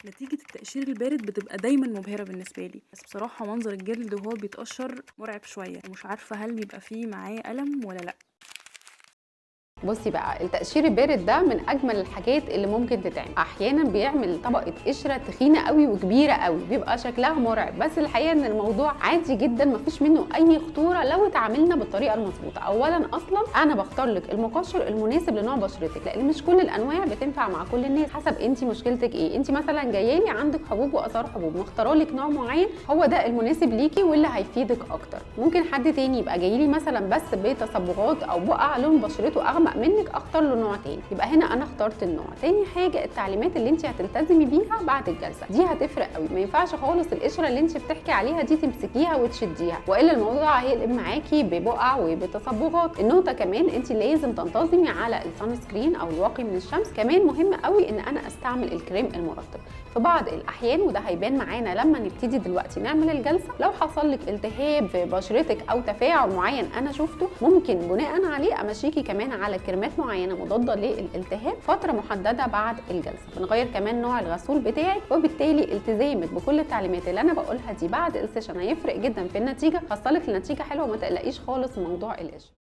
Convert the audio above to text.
نتيجة التقشير البارد بتبقى دايما مبهرة بالنسبة لي، بس بصراحة منظر الجلد وهو بيتقشر مرعب شوية، ومش عارفة هل بيبقى فيه معاه ألم ولا لأ. بصي بقى، التقشير البارد ده من اجمل الحاجات اللي ممكن تتعمل. احيانا بيعمل طبقه قشرة تخينة قوي وكبيره قوي، بيبقى شكلها مرعب، بس الحقيقة ان الموضوع عادي جدا، مفيش منه اي خطورة لو اتعاملنا بالطريقة المظبوطه. اولا اصلا انا بختار لك المقشر المناسب لنوع بشرتك، لان مش كل الانواع بتنفع مع كل الناس، حسب انت مشكلتك ايه. انت مثلا جاية لي عندك حبوب واثار حبوب، مختاره لك نوع معين هو ده المناسب ليكي واللي هيفيدك اكتر. ممكن حد تاني يبقى جاي لي مثلا بس بتصبغات او بقع لون بشرته اغمق منك، اختار له نوع تاني. يبقى هنا انا اخترت النوع. تاني حاجة التعليمات اللي انت هتلتزمي بيها بعد الجلسة دي هتفرق قوي. ما ينفعش خالص القشرة اللي انت بتحكي عليها دي تمسكيها وتشديها، والا الموضوع هيقلب معاكي ببقع وبتصبغات. النقطة كمان انت لازم تنتظمي على ال sunscreen او الواقي من الشمس. كمان مهم قوي ان انا استعمل الكريم المرطب في بعض الاحيان، وده هيبان معانا لما نبتدي دلوقتي نعمل الجلسة. لو حصل لك التهاب في بشرتك او تفاعل معين انا شفته، ممكن بناء عليه امشيكي كمان على كريمات معينة مضادة للالتهاب فترة محددة بعد الجلسة. بنغير كمان نوع الغسول بتاعك، وبالتالي التزامك بكل التعليمات اللي انا بقولها دي بعد ال session هيفرق جدا في النتيجة، هوصلك لنتيجة حلوة، ما تقلقيش خالص من موضوع القشرة.